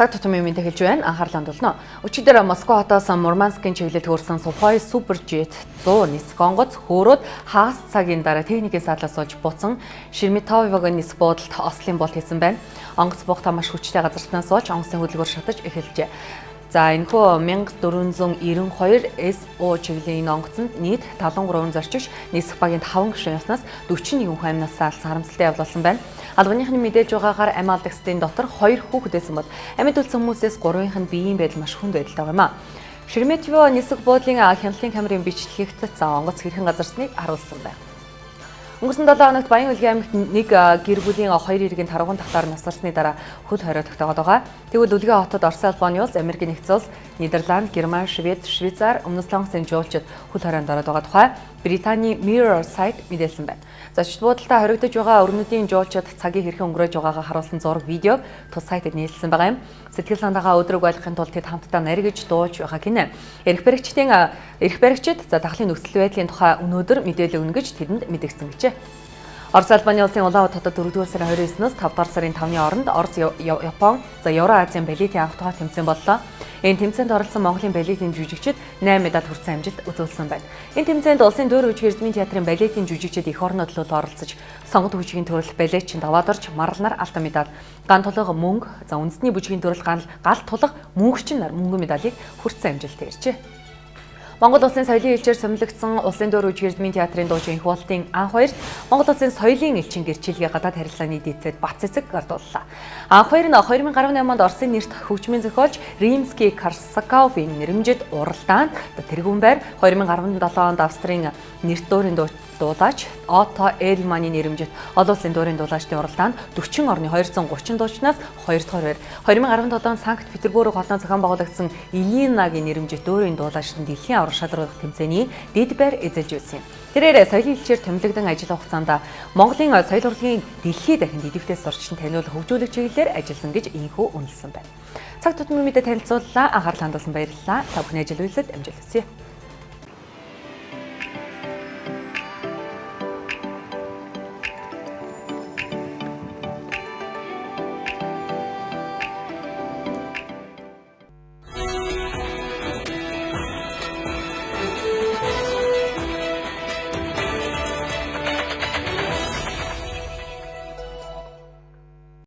Цаг тутмын мэндийг хэлж байна. Анхаарлаа хандуулна. Өчигдөр Москва хотоос Мурманскийн чиглэлд хөөрсөн Сухой Суперджет 100 нисэх онгоц хөөрөөд хагас цагийн дараа техникийн саадлаас болж буцан Шереметьевогийн нисэх буудалд ослын болт хийсэн байна. Онгоц буухтаа маш хүчтэй газарчнаас болж онгоцны хөдөлгөөр шатаж эхэлжээ. За, энэхүү 1492 SO чиглэлийн энэ онгоцонд нийт 73 зорчигч, нисэх багийн 5 гишүүн явснаас 41 хүн амнасаа алдсан харамсалтай явдал болсон байна. Албаныхны мэдээлж байгаагаар амь алдагсдын дотор 2 хүүхэд байсан бол амьд үлдсэн хүмүүсээс 3-ынх нь биеийн байдал маш хүнд байдалтай байгаа юм а. Шереметьево нисэх буудлын хяналын камерын бичлэгт за онгоц хэрхэн газарсныг харуулсан байна. Өнгөрсөн 7 хоногт Баян-Өлгий аймагт нэг гэр бүлийн хоёр иргэн тарваган татаар нас барсны дараа хөл хорой тогтоогод байгаа. Тэгвэл Өлгий хотод Оросын Албаны улс, Америкийн Нэгдсэн Улс, Нидерланд, Герман, Швед, Швейцар, Өмнөд Солонгосын жуулчид хөл хоройнд ороод байгаа тухай Британий Mirror сайт мэдээлсэн байна. Зочид буудалдаа хоригдож байгаа өрнөдийн жуулчид цагийг хэрхэн өнгөрөөж байгаагаа харуулсан зураг, видеог тус сайтад нийлсэн байгаа юм. Сэтгэл санаагаа өөдрөг байлгахын тулд тэд хамтдаа наригж дуулж байгаа гинэ. Эрх баригчид за дахлын нөхцөл байдлын тухай өнөөдөр мэдээлэл өгнө гэж тэдэнд мэдэгдсэн гэжээ. Орос Албаны улсын Улаанбаатар хотод 4-р сарын 29-ноос 5-р сарын 5-ны хооронд Орос, Япон, за Евро-Азийн балетийн анх удаа тэмцээн боллоо. Энэ тэмцээнд оролцсон Монголын балетийн жүжигчид 8 медаль хүртсэн амжилт үзүүлсэн байна. Энэ тэмцээнд улсын дуурь бүжгийн Эрдмийн театрын балетийн жүжигчид эх орноо төлөө оролцож, сонгон бүжгийн төрөл балетчин Даваадорж Маралнаар алтан медаль, ган тулга мөнгө, за үндэсний бүжгийн төрөл гал тулга мөнхчин нар мөнгөн медалийг хүртсэн амжилт иржээ. Монгол Улсын соёлын элчээр сонирхлогдсон Улсын дуурь бүжгийн Эрдмийн театрын дуучин Энх Болдын анх хоёрт Монгол Улсын соёлын элчин гэрчилгээ гадаад харилцааны дэд бат цэцэг гардууллаа. Анх хоёр нь 2018 онд Оросын нэрт хөгжмийн зохиолч Римский Корсаковын нэрэмжит уралдаанд тэргүүн байр, 2017 онд Австрийн нэрт дуурийн дуулаач Ото Элманы нэрэмжит олон улсын дуурийн дуулаачдын уралдаанд 40 орны 230 дуучнаас 2 дугаар байр. 2017 онд Санкт Петербург хотод зохион байгуулагдсан Ильинагийн нэрэмжит дуурийн дуулаачдын дэлхийн аварга шалруулах тэмцээний дэд байр эзэлж байсан юм. Тэрээр соёлын элчээр томилогдсон ажил хугацаанд Монголын соёл урлагийн дэлхий дахинд идэвхтэй сурталчин таниулах, хөгжүүлэх чиглэлээр ажилласан гэж ийнхүү үнэлсэн байна. Цаг тутмын мэдээ танилцууллаа. Анхаарал хандуулсан баярлалаа. Та бүхний ажил үйлсэд амжилт хүсье.